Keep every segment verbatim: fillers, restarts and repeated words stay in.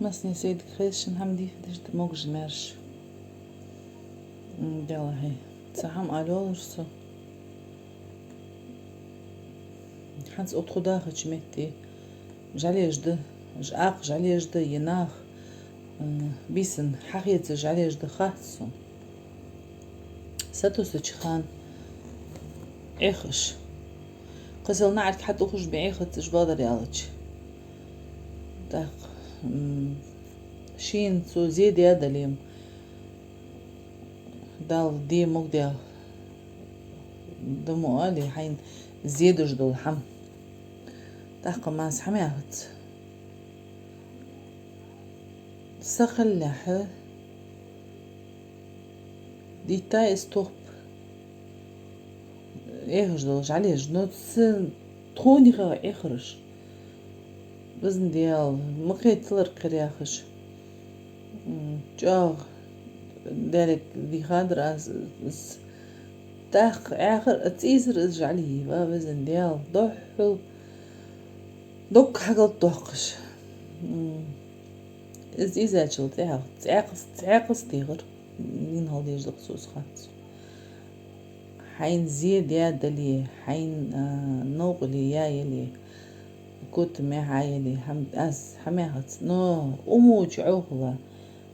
Массане сайга хайшин хӀама дийхадеш да могаш-маьрша. М, Даьла хьай. Цхьа хӀама ала воаллар со. ХӀанз отхо дахача метте жӀалеш да, ж-, акха жӀалеш да, е наха, м, бийсан хьахеца жӀалеш да хац сона. Сатоссача хана Ӏехаш. Кхы сел наӀарга хьатӀаухаш бе Ӏехац уж, бакъдар аьлча. ТӀаккха, м, шийна цо зе даь дале-м, Дала де мог де, да мо али, хьайна зе деш дола хӀама. ТӀаккха мас хӀама яхац. Са хиллехьа дитта из топ Ӏехаш дола жӀалеш, но са тхона юха Ӏехараш. Везан Даьла, ма кхеталар кхера яхаш. М, чӀоагӀа дерриг дийхадар аз, аз тӀаккха Ӏехар, а цӀийзар из жӀали, ва Везан Даьла, духхьал дог хьагалт доаккхаш. М, из цӀийзачул тӀехьагӀа цӀаькхас, цӀаькхас дийгӀар. Нин хьал дезаш да-кх цо, из хац. Хьайна зе даь дале, хьайна, а, новкъа ле яь яле, котамехьа яле, хӀам-, аз хӀама яхац. Но умуча Ӏохала,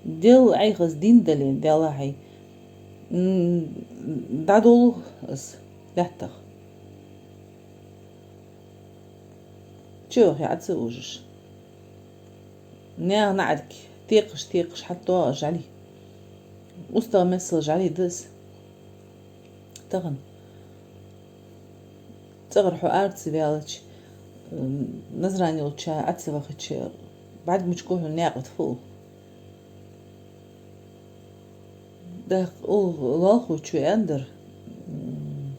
Даьла Ӏехаз дин дале, Даьла хьай, м, дӀадолу из лаьттах. Чу вахе Ӏа ца ужаш. Наьха наӀарга текхаш, текхаш хьатӀадоагӀа жӀали. УстагӀа миссел жӀали да из. Тахан цӀагӀара хьо ара ца ваьлча, м, Назране йолча Ӏа ца вахача, бӀарг мича гохьун наькъа тӀа фу. ТӀаккха укх лоалахочо аьннадар, м,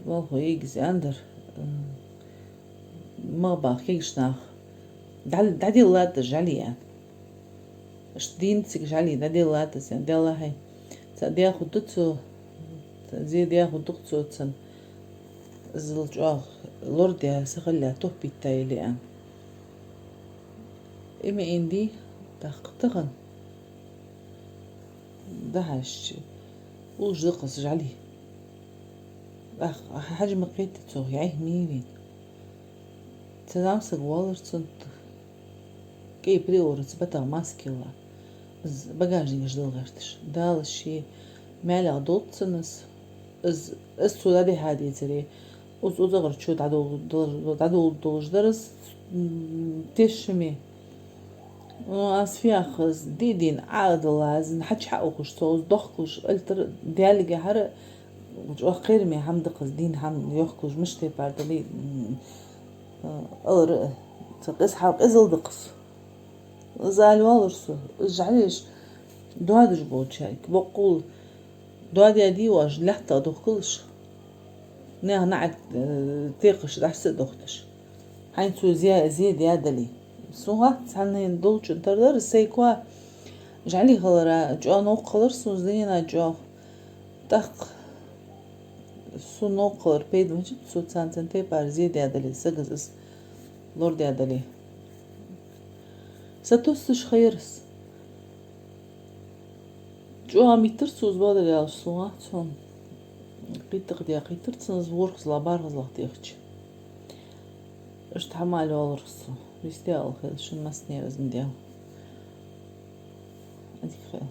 лоалахо Ӏийгас аьннадар, м, ма баха кегийча наха, дӀа-, дӀаделла латт жӀали, аьнна. Иштта дийна цига жӀали, дӀаделла латт из, аьнна, Даьла хьай. Цхьа даь хургда цо, цхьа зе даь хургда-кх цо цунна. Из чӀоагӀа лорадаь, са хиллехьа топ битта яле, аьнна. Има ийна дий, тӀаккха тахан дахьаш уллаш да-кх из жӀали. Ах, хьажа ма кхета цох, яхь мийвин. Цхьа зӀамсаг воаллар цунна, кӀай приорца батагӀа маска йилла. Из багажникаш дала гӀерташ. Дала ший маьлех долда цунна из. Из, из цо дӀадихьа децаре, из, из цӀагӀарчо дӀадолу-, дол-, дӀадолу долаш дар из, м, тешаме. Ну, аз фу йоах, из ди-дийна Ӏа а дилла, из хьачу хьаухаш, цо из дохкалуш, алтар Даьлагахьара, чӀоагӀа кхераме хӀама да-кх из, дийна хӀама йохкалуш, мишта тайпара дале, м, алара, цхьа къиза хьал къизал да-кх из. Из ала воаллар со, из жӀалеш доадеш болчаьрга, боккъал доадаь дий оаш лаьттах дохкалаш, наьха наӀарга, э, текхаш, дӀаса а дохкаш. Хьайна цо зе, зе даь дале. Сона хац, цхьанне долчун тара дар, сай коа жӀали хилара, чӀоагӀа новкъа хилар сона из дунен чу чӀоагӀа. ТӀаккха сона новкъа хилар пайда ма бац, цо царна цхьан тайпара зе даь дале, сага из лорадаь дале. Сатоссаш ха яр из. ЧӀоагӀа миттар цо из, бакъдар аьлча, сона хац. Кхетта-кхетта кхийтар цунна из ворхӀазлагӀа, бархӀазлагӀа техача. Иштта хӀама ала воаллар со. Веза Даьла хилда шун массане, Везан Даьла. Ӏадика хийла.